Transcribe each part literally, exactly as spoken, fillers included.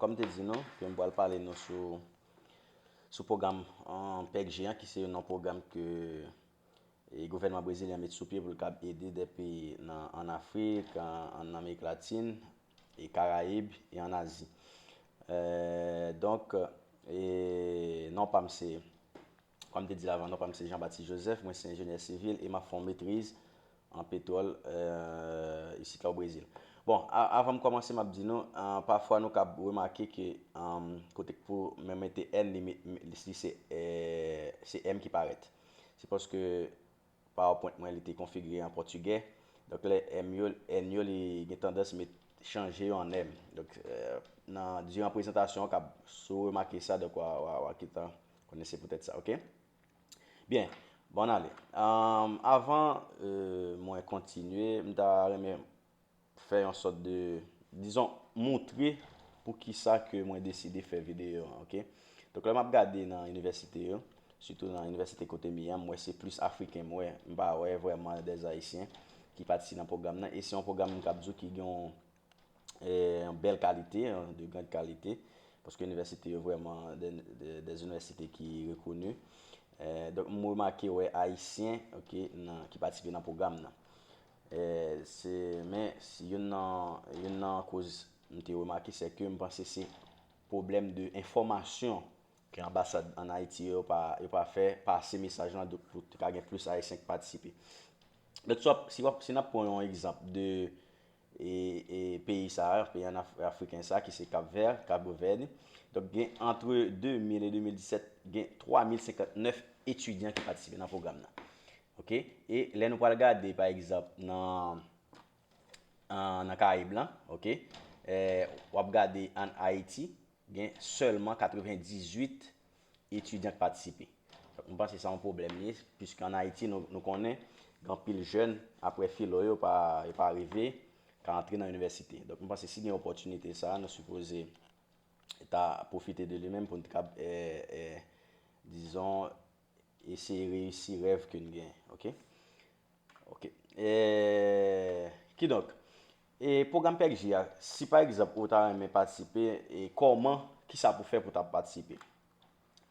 kòm m te di nou, ke m pral pale nou sou, sou pwogram, an, pèg G an, ki se yon pwogram ke e gouvènman brezilyen met sou pye pou l kab ede de peyi nan, ann Afrik, an, ann Amerik Latin, e Karayib, e ann Azi. E, donk, e non pa m se, kòm m te di l avan, non pa m se Jean Baptiste Joseph, mwen se enjenyè sivil e m ap fè yon metriz an petwòl, e, isit la o Brezil. Bon, a, avan m kòmanse, m ap di nou, e, pafwa nou kab remake ke, e, kote k pou mwen mete N, li, li se, e, se M ki parèt. Se paske PowerPoint mwen li te konfigire an pòtigè. Donk lè M yo, N yo, li gen tandans met chanje yo an M. Donk, e, nan, diran prezantasyon an, kab, si w remake sa, donk w a, w a, w a gentan konnen se poutèt sa, oke? Byen, bon, ann ale. Anm, avan, e, mwen kontinye, m ta renmen fè yon sòt de, dizon, moutre poukisa ke mwen deside fè videyo an, oke? Donk, lè m ap gade nan inivèsite yo, sitou nan inivèsite kote m ye an, m wè se plis Afriken m wè, m pa wè vrèman dè Ayisyen ki patisipe nan pwogram nan, e se yon pwogram m kab di w ki gen yon, e, yon bèl kalite, yon de grande qualité, paske inivèsite yo vrèman de, de, dè inivèsite ki rekoni. E, donk, m remake wè Ayisyen, oke, nan, ki patisipe nan pwogram nan. E, se, men, si youn nan, youn nan koz m te remake, se ke m panse se pwoblèm de enfòmasyon ke anbasad ann Ayiti yo pa, yo pa fè pase mesaj lan, donk, pou te ka gen plis Ayisyen ki patisipe. Donk, si w ap, si w ap, si n ap pran yon egzanp de, e, e, peyi sa a, peyi ann Af-, afriken sa a, ki se Cap Vert, Cabo Verde. Donk, gen antre de mil e de mil disèt, gen twa mil senkannnèf etidyan ki patisipe nan pwogram nan. Oke? E lè nou pral gade, pa egzanp, nan, an, nan Karayib lan, oke? E, w ap gade ann Ayiti, gen sèlman katrevendizuit etidyan k patisipe. Donk, m panse sa yon pwoblèm li ye, piske ann Ayiti, nou, nou konnen, gen anpil jèn, apre filo, yo pa, yo pa rive ka antre nan inivèsite. Donk, m panse si gen opòtinite sa a, nou sipoze ta pwofite de li menm pou n ta kab, e, e, dizon, eseye reyisi rèv ke n genyen, oke? Oke. E, kidonk, e, pwogram pèg G a, si pa egzanp ou ta renmen patisipe, e kòman, kisa pou fè pou ta patisipe?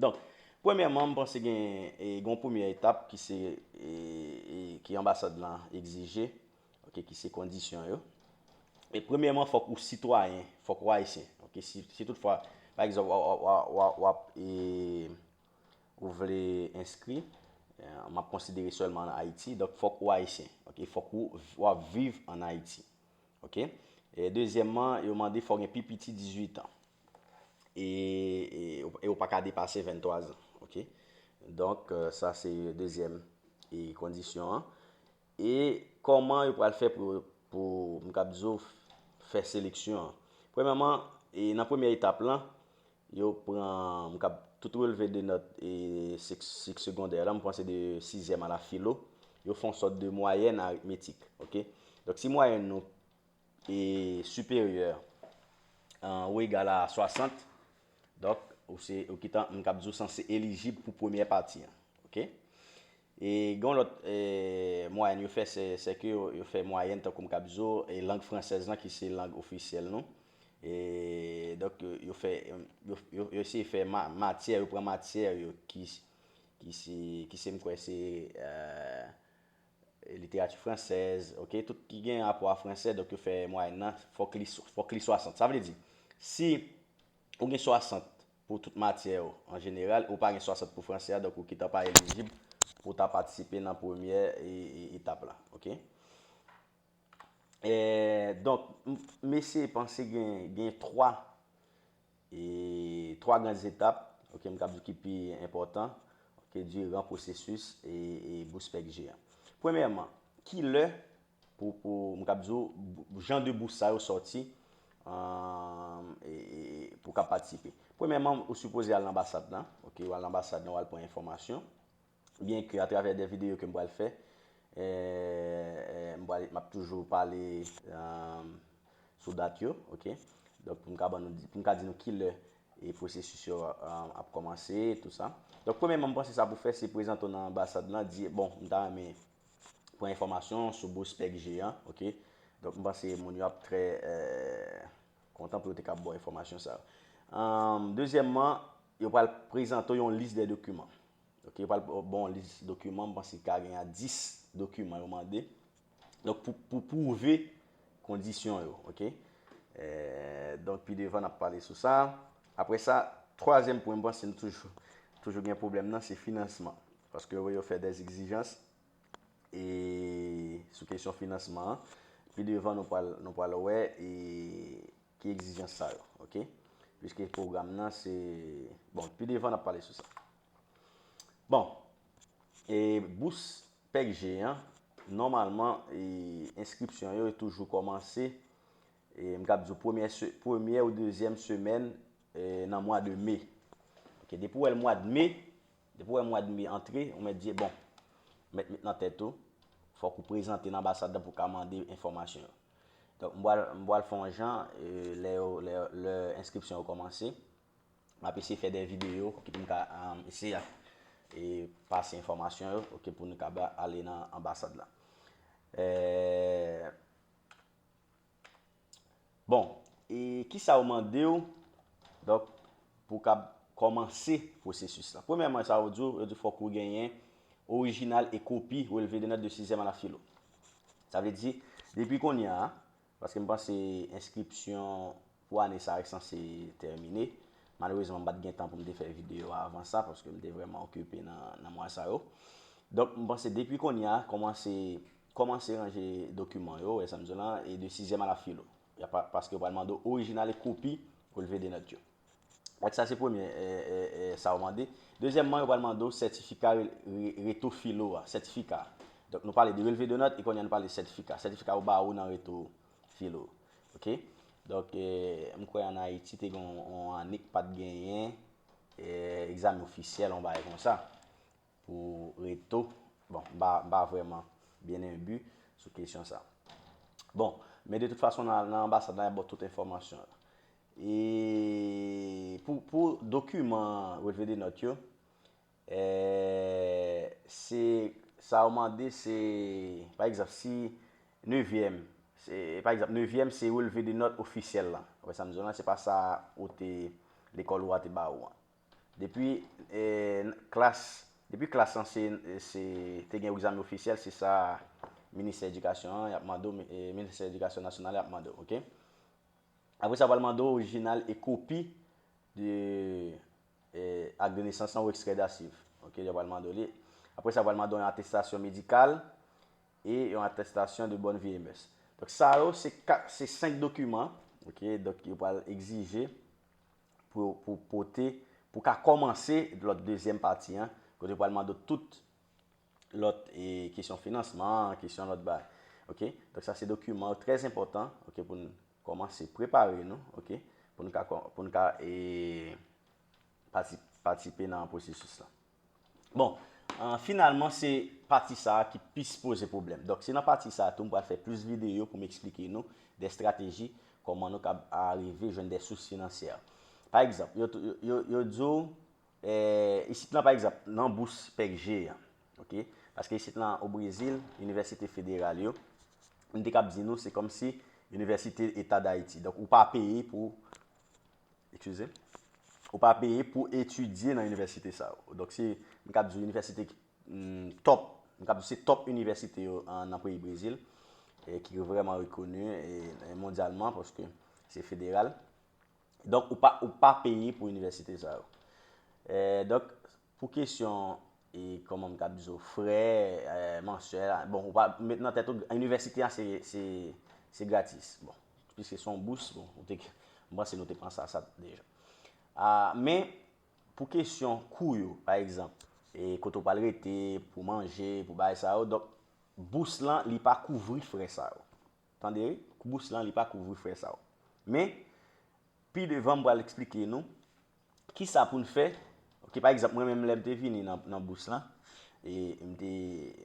Donk, premyèman, m panse gen, e, gen yon premyè etap ki se, e, e, ki anbasad lan egzije, oke, ki se kondisyon yo. E premyèman, fòk ou sitwayen, fòk ou ayisyen. Oke, si, si toutfwa, pa egzanp, w, w, w, w, w ap, e, ou vle enskri, e, m ap konsidere sèlman ann Ayiti, donk fòk ou ayisyen, oke? Fòk ou, w ap viv ann Ayiti, oke? E dezyèmman, yo mande fò w gen pi piti dizuit an. E, e, e w pa ka depase venntwa zan, oke? Donk, e, sa se dezyèm, e, kondisyon an. E kòman yo pral fè pou, pou, m kab di w, fè seleksyon an? Premyèman, e nan premyè etap lan, yo pran, m kab, tout relve de nòt e sik, sik segondè lan, m panse de sizyèm a la filo, yo fè yon sòt de mwayèn aritmetik, oke? Donk, si mwayèn nou e siperyè, e, ou egal a swasant, donk, ou se, ou gentan, m kab di w, sanse elijib pou premyè pati an, oke? E gen yon lòt, e, mwayèn yo fè, se, se ke yo, yo fè mwayèn, tankou m kab di w, e lang fransèz lan ki se lang ofisyèl nou. E, donk, yo, yo fè, yo, yo, yo eseye fè ma-, matyè, yo pran matyè yo ki, ki se, ki se, m kwè se, e, literati fransèz, oke, tout ki gen rapò a fransè, donk yo fè mwayèn nan, fòk li, fòk li swasant. Sa vle di, si ou gen swasant pou tout matyè yo an jeneral, ou pa gen swasant pou fransè a, donk ou gentan pa elijib pou w ta patisipe nan premyè e, e, etap la, oke? E, donk, m, m eseye panse gen, gen twa, e, twa gran etap, oke, m kab di ki pi enpòtan, oke, diran pwosesis e, e bous pèg G an. Premyèman, kilè pou, pou, m kab di w, bou-, jan de bous sa yo sòti, e, e, e, pou w kab patisipe. Premyèman, ou sipoze al nan anbasad lan, oke, w al nan anbasad lan, w al pran enfòmasyon. Byenke atravè de videyo ke m pral fè, e, e, m pral, m ap toujou pale, e, sou dat yo, oke? Donk, pou m ka ban nou, pou m ka di nou kilè e pwosesis yo, e, ap kòmanse, tou sa. Donk, premyèman, m panse sa pou fè, se prezante w nan anbasad lan, di, bon, m ta renmen pran enfòmasyon sou bous pèg G an, oke? Donk, m panse moun yo ap trè, e, kontan pou yo te kab ba w enfòmasyon sa yo. Ann, dezyèmman, yo pral prezante w yon lis de dokiman. Ok, yo pral ba w yon lis dokiman, m panse ka gen a dis dokiman yo mande. Donk, pou, pou pwouve kondisyon yo, ok? Eh, donk, pi devan, n ap pale sou sa. Apre sa, twazyèm pwen, m panse nou toujou, toujou gen pwoblèm nan, se finansman. Paske yo, yo fè dè egzijans e sou kesyon finansman an. Pi devan, nou pral, nou pral wè e ki egzijans sa yo, ok? Piske pwogram nan, se, bon, pi devan, n ap pale sou sa. Bon, e bous pèk G an, nòmalman, e, enskripsyon yo toujou kòmanse, e, m kab di w, premyè se-, premyè ou dezyèm semèn, e, nan mwa de me. Ok, depi w wè l mwa de me, depi w wè mwa de me antre, ou mèt di, bon, mèt met nan tèt ou, fòk ou prezante nan anbasad la pou w ka mande enfòmasyon yo. Donk, m pral, m pral fè yon jan, e, lè yo, lè, lè enskripsyon yo kòmanse, m ap eseye fè de videyo, ok, pou m ka, um, eseye, e, pase enfòmasyon yo, ok, pou nou ka ba-, ale nan anbasad la. Eh, bon, e kisa yo mande w, donk, pou w ka kòmanse pwosesis la? Premyèman, sa yo di w, yo di fòk ou genyen orijinal e kopi releve de nòt de sizyèm a la filo. Sa vle di, depi kounye a, paske m panse enskripsyon pou ane sa a sanse tèmine. Malerezman, m pa t gen tan pou m te fè videyo a avan sa, paske m te vrèman okipe nan, nan mwa sa yo. Donk, m panse depi kounye a, kòmanse, kòmanse ranje dokiman yo, wè sa m di w lan, e de sizyèm a la filo. Y a pa, paske yo pral mande w orijinal e kopi releve de nòt yo. Donk, sa se premye, e, e, e, sa yo mande. Dezyèmman, yo pral mande w sètifika re-, re-, reto filo a, sètifika. Donk, nou pale de releve de nòt, e kounye a nou pale de sètifika. Sètifika yo ba ou nan reto filo. Ok? Donk, e, m kwè ann Ayiti, te gen yon, yon ane k pa t genyen, e, egzamen ofisyèl, yon bagay konsa, pou reto. Bon, m pa, m pa vrèman byen enbi sou kesyon sa. Bon, men de tout fason, nan, nan anbasad la, y ap ba w tout enfòmasyon yo. E pou, pou dokiman releve de nòt yo, e, se, sa yo mande, se, pa egzanp, si nevyèm, se, pa egzanp, nevyèm, se releve de nòt ofisyèl la. Ou wè sa m di w lan, se pa sa ou te, lekòl ou a te ba ou an. Depi, e, klas, depi klas lan se, se te gen egzamen ofisyèl, se sa Ministè Edikasyon an, y ap mande w, e, Ministè Edikasyon Nasyonal, y ap mande w, ok? Apre sa, yo pral mande w orijinal e kopi de, e, ak de nesans lan ou ekstrè dachiv. Ok, yo pral mande w li. Apre sa, yo pral mande w yon atestasyon medikal e yon atestasyon de bonne vie et mœurs. Donk, sa yo, se kat, se senk dokiman, ok, donk, yo pral egzije pou, pou pote, pou ka kòmanse lòt dezyèm pati an, kote yo pral mande w tout lòt, e, kesyon finansman, kesyon lòt bagay. Ok? Donk, sa se dokiman yo trè enpòtan, ok, pou n kòmanse prepare nou, ok, pou n ka, pou n ka, e, pati-, patisipe nan pwosesis la. Bon, an, finalman, se pati sa a ki plis poze pwoblèm. Donk, se nan pati sa a tou m pral fè plis videyo pou m eksplike nou de estrateji, kòman nou kab arive jwenn de sous finansyè. Pa egzanp, yo, yo, yo, yo di w, e, isit lan, pa egzanp, nan bous pèk G an, ok? Paske isit lan, o Brezil, inivèsite federal yo, m te kab di nou, se kòmsi Inivèsite Eta Dayiti. Donk, ou pa peye pou, eskize, ou pa peye pou etidye nan inivèsite sa yo. Donk, se, m kab di w, inivèsite, mm, top, m kab di w, se top inivèsite yo an, nan peyi Brezil, e ki vrèman rekoni, e, e mondyalman, paske se federal. Donk, ou pa, ou pa peye pou inivèsite sa yo. E, donk, pou kesyon, e, kòman m ka di w, frè, e, mansyèl, bon, ou pa met nan tèt ou, inivèsite a, se, se, se gratis. Bon, piske se yon bous, bon, ou te, m panse nou te panse a sa deja. A, men, pou kesyon kou yo, pa egzanp, e, kote w pral rete, pou manje, pou bagay sa yo, donk, bous lan, li pa kouvri frè sa yo. Tande, wi, bous lan, li pa kouvri frè sa yo. Men, pi devan, m pral eksplike nou kisa pou n fè. Ok, pa egzanp, mwen menm, lè m te vini nan, nan bous lan, e m te,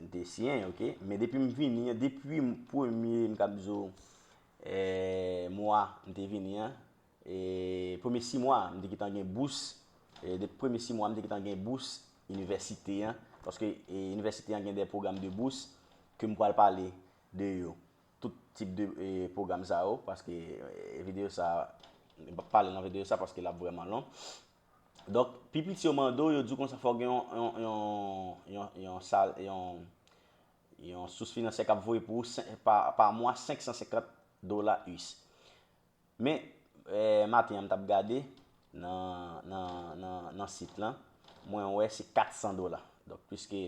m te siyen, ok? Men depi m vini an, depi m premye, m kab di w, e, mwa m te vini an, e, premye sis mwa, m te gentan gen bous, e, depi premye sis mwa, m te gentan gen bous inivèsite an, paske, e, inivèsite an gen de pwogram de bous ke m pral pale de yo. tout tip de e, pwogram sa yo, paske e, videyo sa, m p ap pale nan videyo sa paske l ap vrèman long. Donk, pi piti yo mande w, yo di w konsa fò w gen yon, yon, yon, yon, yon, sal, yon, yon sous finansyè k ap voye pou ou sen- pa, pa mwa senk san senkant dola U S. Men, eh, maten an, m t ap gade nan, nan, nan, nan sit lan, mwen wè se kat san dola. Donk, piske,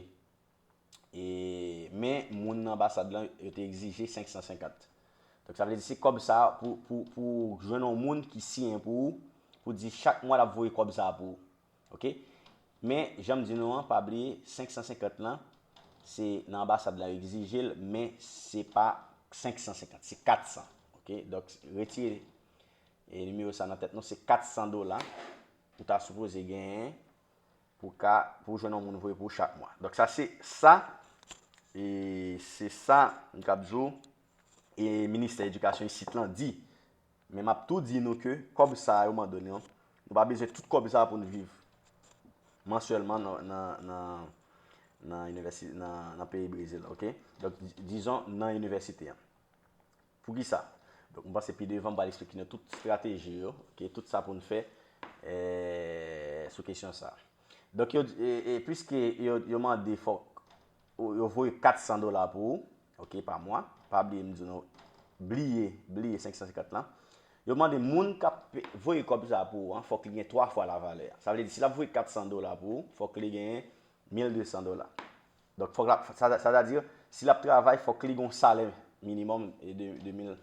e, men moun nan anbasad lan, yo te egzije senk san senkant. Donk, sa vle di se kòb sa a pou, pou, pou jwenn yon moun ki siyen pou ou, pou di chak mwa l ap voye kòb sa a pou ou. Ok? Men, jan m di nou an, pa bliye, senk san senkant lan, se nan anbasad la yo egzije l, men se pa senk san senkant, se kat san. Ok? Donk, retire e, nimewo sa nan tèt nou, se kat san dola ou ta sipoze genyen pou ka, pou jwenn yon moun voye pou ou chak mwa. Donk, sa se sa, e se sa, m kab di w, e ministè edikasyon isit lan di. Men m ap tou di nou ke kòb sa a yo mande nou an, nou pa bezwen tout kòb sa a pou n viv mansyèlman nan, nan, nan, nan, inivèsi- nan, nan peyi Brezil, ok? Donk, di- dizon nan inivèsite an. Poukisa? Donk, m panse pi devan, m pral eksplike nou tout estrateji yo, ok? Tout sa pou n fè eh, sou kesyon sa a. Donk, yo, e, e, piske yo, yo mande fòk ou- yo voye kat san dola pou ou, ok, pa mwa. Pa bliye m di nou, bliye, bliye senk san senkant lan. Yo mande moun k ap pe- voye kòb sa a pou ou an, fòk li gen twa fwa lavalè a. Sa vle di, si l ap voye kat san dola pou ou, fòk li genyen mil de san dola. Donk, fòk la, sa, sa, sa vle di, si l ap travay, fòk li gen yon salè minimòm e de, de mil,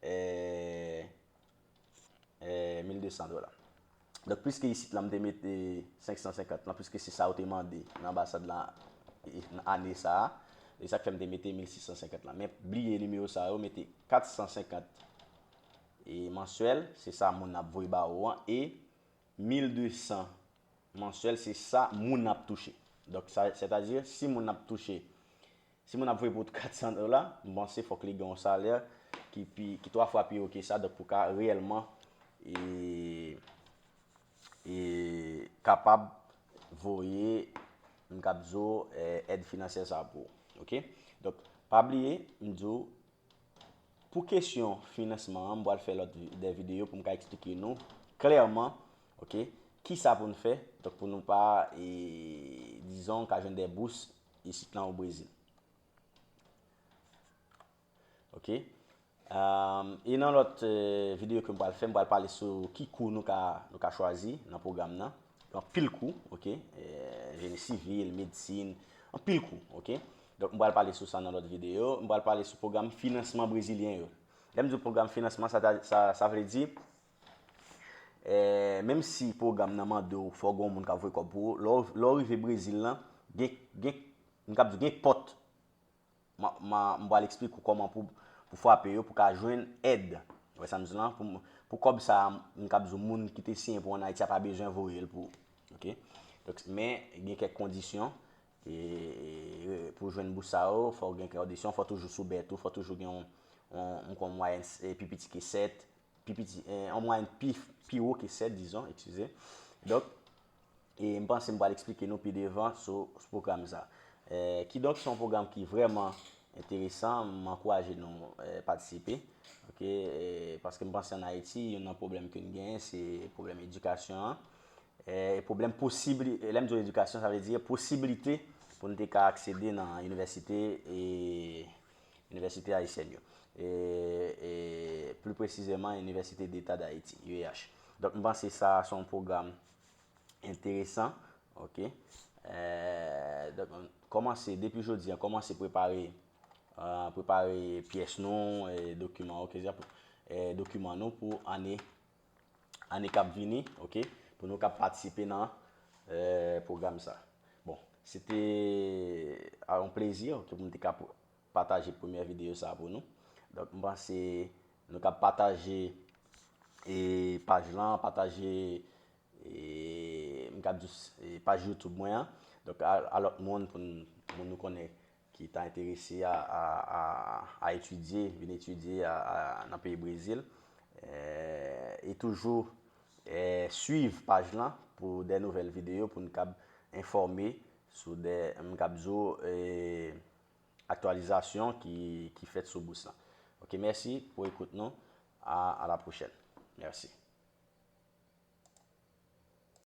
eh, eh, mil de san dola. Donk, piske isit la, m te mete senk san senkant lan, piske se sa yo te mande nan anbasad la e, nan ane sa a, e sa k fè m te mete mil sis san senkant lan. Men, bliye nimewo sa yo, mete kat san senkant e mansyèl, se sa moun nan ap voye ba ou an, e mil de san mansyèl, se sa moun nan ap touche. Donk, sa, sètadi, si moun nan ap touche, si moun nan ap voye pou kat san dola, m panse fòk li gen yon salè ki pi, ki twa fwa pi wo ke sa, donk pou ka reyèlman e, e kapab voye, m kab di w, eh, èd finansyè sa pou ou. Ok? Donk, pa bliye, m di w, pou kesyon finansman an, m pral fè lòt vi- de videyo pou m ka eksplike nou klèman, ok, kisa pou n fè, donk pou nou pa, e, dizon, ka jwenn de bous isit lan o Brezil. Ok? Um, e nan lòt eh, videyo ke m pral fè, m pral pale sou ki kou nou ka, nou ka chwazi nan pwogram nan. Gen anpil kou, ok? Eh, jeni sivil, medsin, anpil kou, ok? Donk, m pral pale sou sa nan lòt videyo. M pral pale sou pwogram finansman brezilyen yo. Lè m di pwogram finansman, sa, ta- sa, sa vle di, eh, menm si pwogram nan mande w fò w gen yon moun k ap voye kòb pou ou, lè w, lè w rive Brezil lan, gen, gen, m kab di w gen pòt. M, m, m pral eksplike w kòman pou, pou frape yo, pou ka jwenn èd. Ou wè sa m di lan? Pou, pou kòb sa a, m kab di w moun ki te siyen pou ann Ayiti a pa bezwen voye l pou ou. Ok? Donk, men, gen kèk kondisyon. E, e, pou jwenn bous sa yo, fò w gen kondisyon, fò w toujou sou bèt ou, fò w toujou gen yon, yon, yon, yon mwayèn s- e, pi piti ke sèt, pi piti, e, yon mwayèn pi, pi wo ke sèt, dizon, eskize. Donk, e m panse m pral eksplike nou pi devan sou, sou pwogram sa. E, kidonk, se yon pwogram ki vrèman enteresan, m ankouraje nou e, patisipe. Ok, e, paske m panse ann Ayiti, youn nan pwoblèm ke n genyen, se pwoblèm edikasyon an. E, pwoblèm posibli, e, lè m di w edikasyon, sa vle di posiblite pou n te ka aksede nan inivèsite e inivèsite ayisyèn yo. E, e pli presizèman, Inivèsite Deta d Ayiti, U E H. Donk, m panse sa se yon pwogram enteresan, ok? E, donk, kòmanse, depi jodi a, kòmanse prepare, e, prepare pyès nou, e, dokiman, ok? E, dokiman nou pou ane, ane k ap vini, ok? Pou nou kab patisipe nan e, pwogram sa. Bon, se te a, yon plezi, ok, pou m te ka pataje premyè videyo sa pou nou. Donk, m panse nou ka pataje e, paj lan, pataje e, m ka di, e, paj YouTube mwen an. Donk, a, a lòt moun, pou n- moun nou konnen ki ta enterese a, a, a, a etidye, vin etidye a, a, nan peyi Brezil. E, e toujou e, swiv paj lan pou de nouvèl videyo pou n kab enfòme sou de, m kab di w, e, aktyalizasyon ki, ki fèt sou bous lan. Ok, mèsi pou ekout nou. À, à la prochaine. Merci.